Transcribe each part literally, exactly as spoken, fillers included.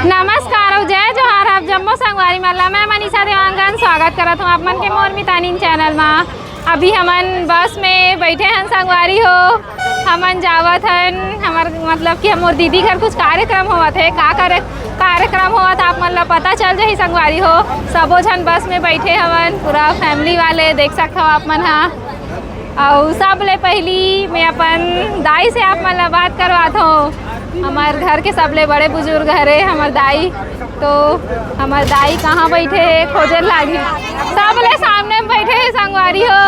नमस्कार अउ जय जोहार, आप जम्मो संगवारी मन ला। मैं मनीषा देवांगन स्वागत करत हूँ आप मन के मोर मितानिन चैनल मा। अभी हमन बस में बैठे हन संगवारी हो, हमन जावत हन। हमर मतलब कि हमर दीदी घर कुछ कार्यक्रम होवत हे। का कार्य-, कार्यक्रम होवत हे, आप मन ला पता चल जाही संगवारी हो। सबो झन बस में बैठे हवन, पूरा फैमिली वाले देख सकत हव आप मन हा। अउ सबले पहिली मैं अपन दाई से आप मन ला बात करवात हूँ। हमर घर के सबले बड़े बुजुर्ग हरे हमर दाई, तो हमर दाई कहाँ बैठे हे, खोजे लागही। सबले सामने में बैठे हे संगवारी हो।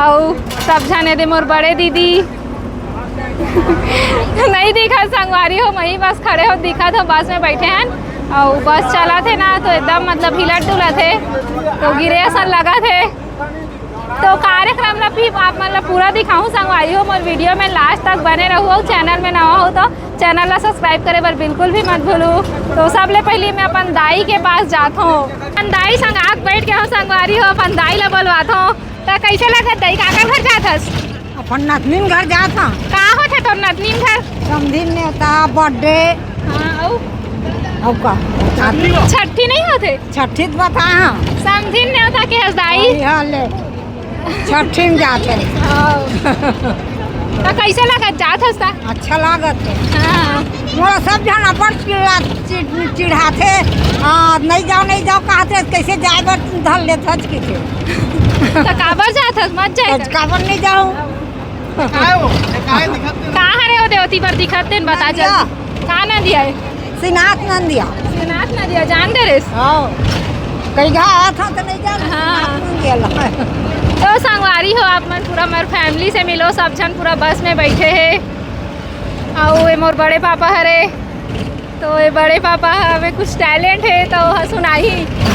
अउ सब झन एदे मोर बड़े दीदी नहीं दिखत संगवारी हो, वहीं बस खड़े हो दिखत हो, बस में बैठे हैं। अउ बस चलत हे ना, तो एकदम मतलब हिलत डुलत हे, तो गिरे असन लगत हे। तो कार्यक्रम ला भी आप मन ला पूरा दिखाहूँ संगवारी हो। मोर वीडियो में लास्ट तक बने रहू अउ चैनल में नवा हो तो चैनल ला सब्सक्राइब करे बर बिल्कुल भी मत भूलू। तो सबले पहली मैं अपन दाई के पास जात हूँ, अपन दाई संग आग बैठ के हूँ संगवारी हो, अपन दाई ला बोलवात हूँ। तो कैसे लगत दाई, काकर घर जात हस? अपन नतनीन घर जात हूँ। का होथे तोर नतनीन घर? समधिन नेवता, बर्थडे। हाँ, अउ? अउ का? छट्ठी नहीं होथे? छट्ठी तो बता, हाँ। समधिन नेवता के हस दाई? अरे हाँ, ले। छट्ठी में जात हे। हाँ। तो कैसे लागत जात हस ता? अच्छा लागत हे। हाँ। मोला सब झन अपन चिल्ला, चि-, चिढ़ाथे। हाँ, नहीं जाओ, नहीं जाओ कहथे, कैसे जाए बर धर लेत हस किथे। तो काबर जात हस? मत जाए तो कर। काबर नहीं जाऊँ? कहाँ हरे ओ देवती बर दिखत तेन बता नंदिया। जल्दी। का नंदिया हे? श्रीनाथ नंदिया। श्रीनाथ नंदिया, जान दे रेस? हाँ। कई घा आत हूँ तो नहीं जान। हाँ। श्रीनाथ नंदिया ला। तो संगवारी हो आप मन, पूरा मोर फैमिली से मिलो, सब झन पूरा बस में बैठे हे। अउ ये मोर बड़े पापा हरे, तो ये बड़े पापा हवे कुछ टैलेंट हे तो ओह सुनाही।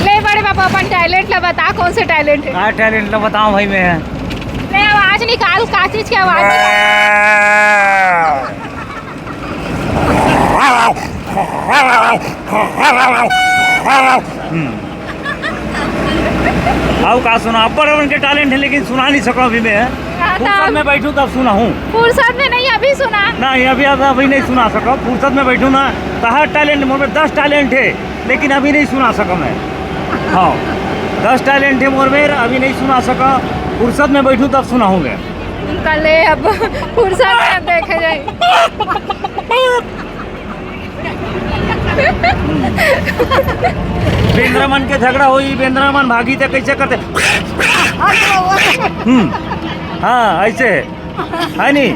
ले बड़े पापा अपन टैलेंट ला बता, कौन से टैलेंट हे? का टैलेंट ला बताऊं भाई मैं? ले आवाज निकाल, का चीज की आवाज निकाल? हम्म। अउ का सुना, अब्बड़ अकन के टैलेंट हे, लेकिन सुना नहीं सकव अभी मैं। हाँ, फुर्सत तब में बैठूं तब सुनाहूं। फुर्सत में नहीं, अभी सुना। नहीं, अभी, अभी, अभी नहीं सुना सकव। फुर्सत में बैठूं ना, तो हर टैलेंट, मोर में दस टैलेंट हे, लेकिन अभी नहीं सुना सकव मैं। हाँ, दस टैलेंट हे मोर में, अभी नहीं सुना सकव। फुर्सत में बैठूं तब सुनाहूं मैं। उनका ले अब फुर्सत में देखे जाए। बेंदरा मन के झगड़ा होई, बेंदरा मन भागी ते कैसे करते? हम्म, हाँ, ऐसे है, है नी?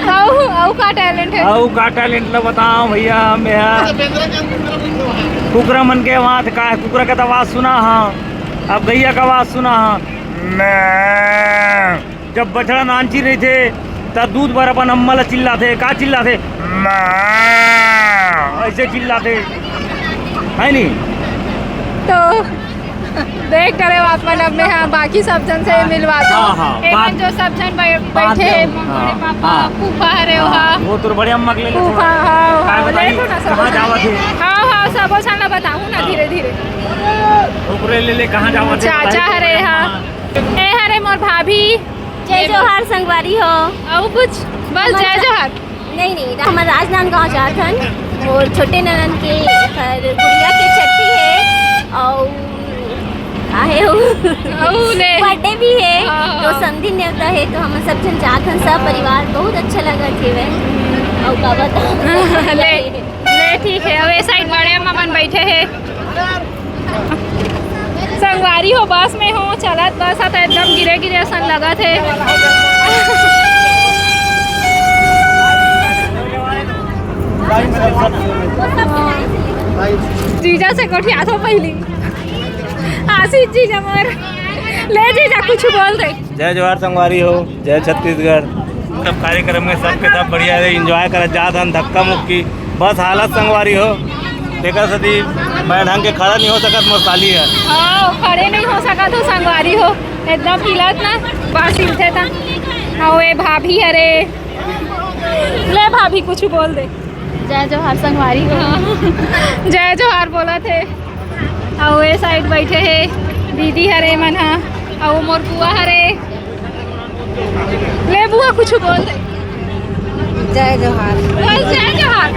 अउ, अउ का टैलेंट हे? अउ का टैलेंट ला बताओ भैया, मैं कुकरा मन के आवाज का है? कुकरा के तो आवाज सुना हाँ, अब गैया का आवाज सुना हाँ। मैं जब बछड़ा नानची रहिथे, त दूध बर अपन अम्मा ल चिल्लाथे। का चिल्लाथे? माँ। ऐसे चिल्लाथे, है नी? तो देख डरे हो आप मन, अब मैं, हाँ, बाकी सब झन से मिलवा दो। हाँ, हाँ, एमन बात जो सब झन बै-, बात बैठे हैं, हाँ, बड़े पापा, हाँ। फूफा हरे हो, हाँ, हाँ। वो तो बड़े अम्मा के ले ले फूफा, थोड़ा। हाँ, हाँ, काय बताई, ले थोड़ा सा कहाँ बता। जावत हे? हाँ, हाँ, सब झन ला बताहूँ ना हाँ। धीरे धीरे। ओकरे ले ले कहाँ जावत हे, चाचा बताई। हरे, हाँ। ए हरे मोर भाभी। जय जोहार संगवारी हो। अउ कुछ? बस हमर जय रा-, जोहार। नहीं, नहीं, हमर राजनांदगांव जात हन। मोर छोटे ननद के घर गुड़िया के छट्ठी हे, अउ आहे हो। अउ ले। बर्थडे भी हे, हाँ, तो हाँ। समधी नेवता हे, तो हमन सब झन जात हन, सब परिवार। बहुत अच्छा लगत हे वह। अउ का बताओ? ले, ले, ठीक हे। अब ए साइड बड़े अम्मा मन बैठे हे। संगवारी हो, बस में हो, चलत बस ह त एकदम गिरे गिरे असन लगत हे। जीजा से गोठियाथो पहिली। आशीष जीजा मोर। ले जीजा, कुछ बोल दे। जय जोहार संगवारी हो, जय छत्तीसगढ़। सब कार्यक्रम में सबके सब बढ़िया रहे, एंजॉय करत जात हन, धक्का मुक्की। बस हालत संगवारी हो, तेकर सेती मैं ढंग के खड़ा नहीं हो सकत, मोर साली है। हाँ, खड़े नहीं हो सकत हो संगवारी हो, एकदम हिलत ना, बस हिलथे त। हाँ, ए भाभी हरे, ले भाभी कुछ बोल दे। जय जोहार संगवारी हो। हाँ। जय जोहार बोलत हे। अउ ए साइड बैठे हे दीदी हरे मन हा, अउ मोर बुआ हरे। ले बुआ, कुछ बोल दे। जय जोहार। बस जय जोहार।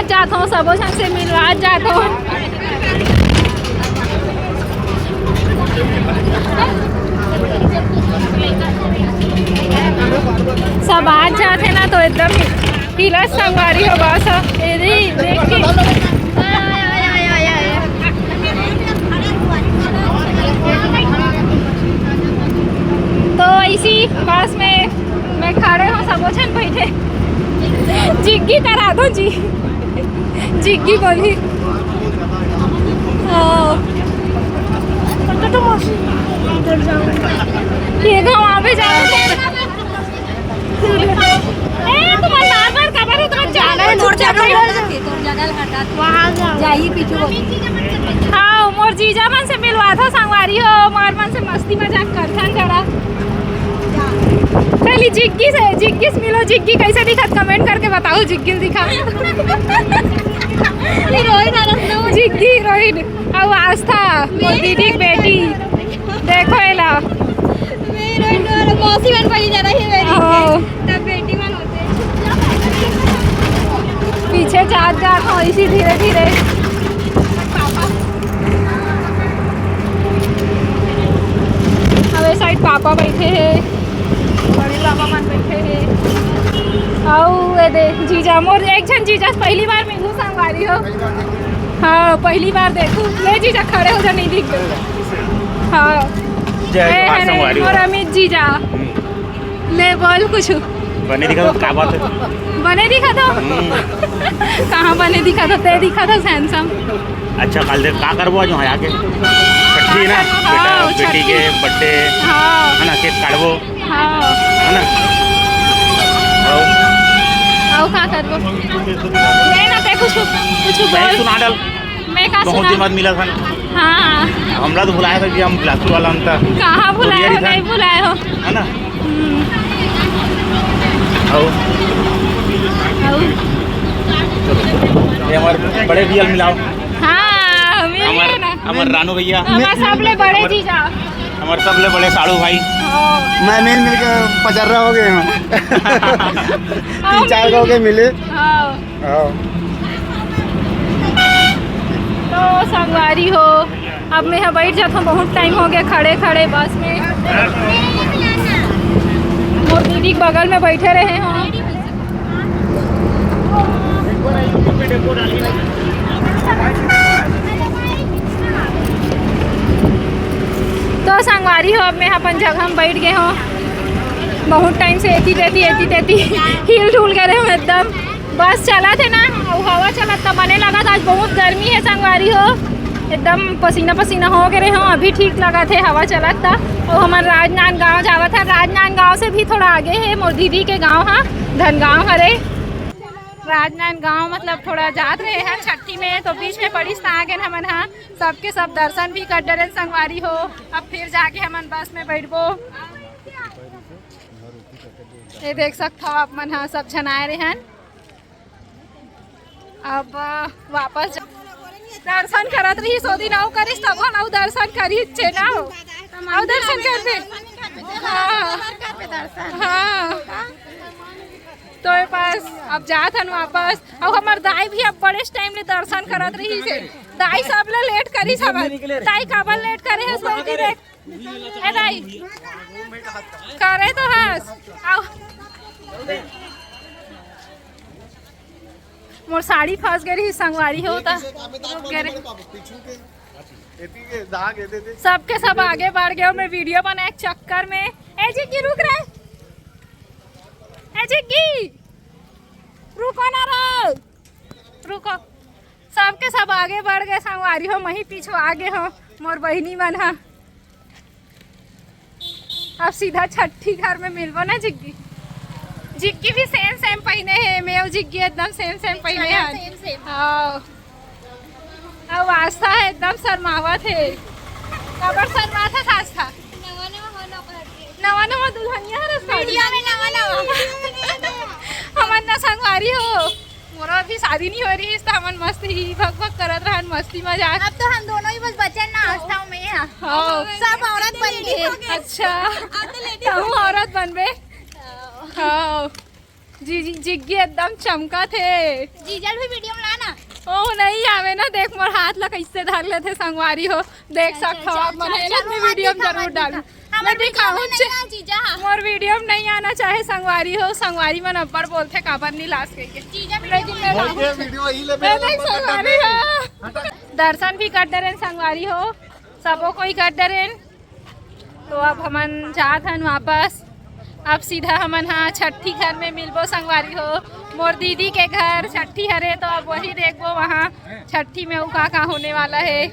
जात हूँ, सबो झन से मिलवा जात हूँ। सब आज जात हे ना, तो एकदम हिलत संगवारी हो बस। ए रे, देख के। तो इसी बस में मैं खड़े हूँ, सबो झन बैठे। जिग्गी करा दो जी, जिग्गी बोली। हाँ। ये गाँव आवे जावे। ए, तुम्हार बार बार काबर उधर जाना है? तोर चुपचाप जगह बैठ। हटा, तोर जगह हटा। वहाँ जाओ। जाइए पीछे वो। हाँ, मोर जीजा मन से मिलवा था संगवारी हो, मोर मन से मस्ती मजाक करथन जरा। चली जिग्गी से, जिग्गी से मिलो, जिग्गी कैसे दिखत, comment करके बताओ, जिग्गी दिखा। हीरोइन आ रहा था। जिग्गी हीरोइन, अउ आस्था, मोर दीदी के बेटी, देखो एला। मैं हीरोइन और मौसी बन पाई जा रही है मेरी। हाँ। तब बेटी बन होते। पीछे जात जात हो इसी धीरे धीरे। अब ए side पापा बैठे हे, बड़े पापा मन बैठे हे। अउ ए दे जीजा, मोर एक झन जीजा पहली बार मिलू संगवारी हो। हाँ, पहली बार देखू। ले जीजा, खड़े हो जा, नहीं दिख। हाँ। जय ए, जोहार हरे, संगवारी हो। मोर अमित जीजा। हम्म। ले बोल कुछ। बने दिखा तो का बात है? बने दिखा तो? हम्म। कहाँ बने दिखा तो? ते दिखा तो handsome। अच्छा, काल देख का करबो आज वहाँ आके? छठी ना, हाँ, बेटा, बेटी के छठी। Birthday, हाँ। है ना, cake काटबो। हाँ। है ना? आओ। आओ, का करबो? ले ना, ते कुछ, कुछ नहीं, बोल। सुना डाल। मैं का बहुत सुना? दिन बाद मिला था ना। हाँ। हमला तो भुलाया था कि हम बिलासपुर वाला हम था। कहाँ भुलाया हो, नहीं भुलाया हो। है ना? हम्म। आओ। आओ। ये हमारे बड़े भैया मिलाओ। हाँ, मिल हमारे, गए ना। हमारे रानू भैया। हमारे सबले बड़े हमारे जीजा। हमारे सबले बड़े साड़ू भाई। हाँ। मैं मिल मिल के पचर्रा हो गए हैं। हाँ, तीन चार मिल गाँव के मिले। हाँ। हाँ। तो संगवारी हो, अब मैं यहाँ बैठ जाता हूँ, बहुत time हो गया खड़े खड़े बस में। मोर दीदी के बगल में बैठे रहे हो। तो संगवारी हो, अब मैं अपन जगह में बैठ गए हो। बहुत time से एती तेती, एती तेती हिल डुल गए हो एकदम। बस चलत हे ना, अउ हवा चलत त बने लगत। आज बहुत गर्मी हे संगवारी हो, एकदम पसीना पसीना हो गए हो। अभी ठीक लगत हे, हवा चलत त। अउ हमन राजनांदगांव जावत हन। राजनांदगांव से भी थोड़ा आगे हे मोर दीदी के गांव हा, धनगांव हरे। राजनांदगांव मतलब थोड़ा जात रहे हैं छट्ठी में, तो बीच में पड़िस त आ गए हमन हा। सबके सब दर्शन भी कर डरेन संगवारी हो। अब फिर जाके हमन बस में बैठबो। ये देख सकत हो आप मन हा, सब झन आए रहे हैं। अब वापस जा-, दर्शन करत रही, सो दिन अउ करिस, तब हम अउ दर्शन करी छे ना। अउ दर्शन करबे। हाँ। हाँ। तो ये बस अब जात हन वापस। अउ हमर दाई भी अब बड़े time ले दर्शन करत रही से। दाई सब ले late करी सब। दाई काबर late करे हे, सो दिन देख। ए दाई, करे तो हस। आओ। मोर साड़ी फंस गई रही संगवारी हो, त रुक गए रे। सबके सब आगे बढ़ गए, मैं video बनाए के चक्कर में। ए जिग्गी, रुक रे। ए जिग्गी, रुको ना रे, रुको। सबके सब आगे बढ़ गए संगवारी हो, मही पीछू आगे हो मोर बहिनी मन हा। अब सीधा छट्ठी घर में मिलबो ना जिग्गी। जिग्गी भी same same पहिने हे, मैं अउ जिग्गी एकदम same same पहिने हन। Same same। हाँ। अउ आस्था हे एकदम शर्मावत हे। काबर शर्मात हे आस्था? नवा नवा दुल्हनिया हरस का? Video में नवा नवा। हमन ना संगवारी हो। मोरा अभी शादी नहीं हो रही, त हमन मस्त ही भक भक करत रहन, मस्ती मजाक। अब तो हम दोनों ही बस बचन ना, आस्था में हा। हाँ। सब औरत बन गए। अच्छा। अब तो ladies तहूँ औरत बनबे? हाँ। जी जी, जिग्गी एकदम चमकत हे। जीजा भी वीडियो में लाना। ओ नहीं आवे ना, देख मोर हाथ ला कैसे धर लेथे संगवारी हो। देख सकत हो आप मन, एला भी वीडियो में जरूर डालू। मैं दिखाऊं। जीजा मोर वीडियो में नहीं आना चाहे संगवारी हो, संगवारी मन अब्बड़ बोलथे काबर नहीं लास कहिके। जीजा लेकिन मैं लाऊं। वीडियो ही ले। संगवारी हो, दर्शन भी कर डरेन संगवारी हो, सबो कोई कर डरेन। तो अब हमन जात हन वापस। अब सीधा हमन हा छट्ठी घर में मिलबो संगवारी हो। मोर दीदी के घर छट्ठी हरे, तो अब वही देखबो वहाँ छट्ठी में उ का का होने वाला है।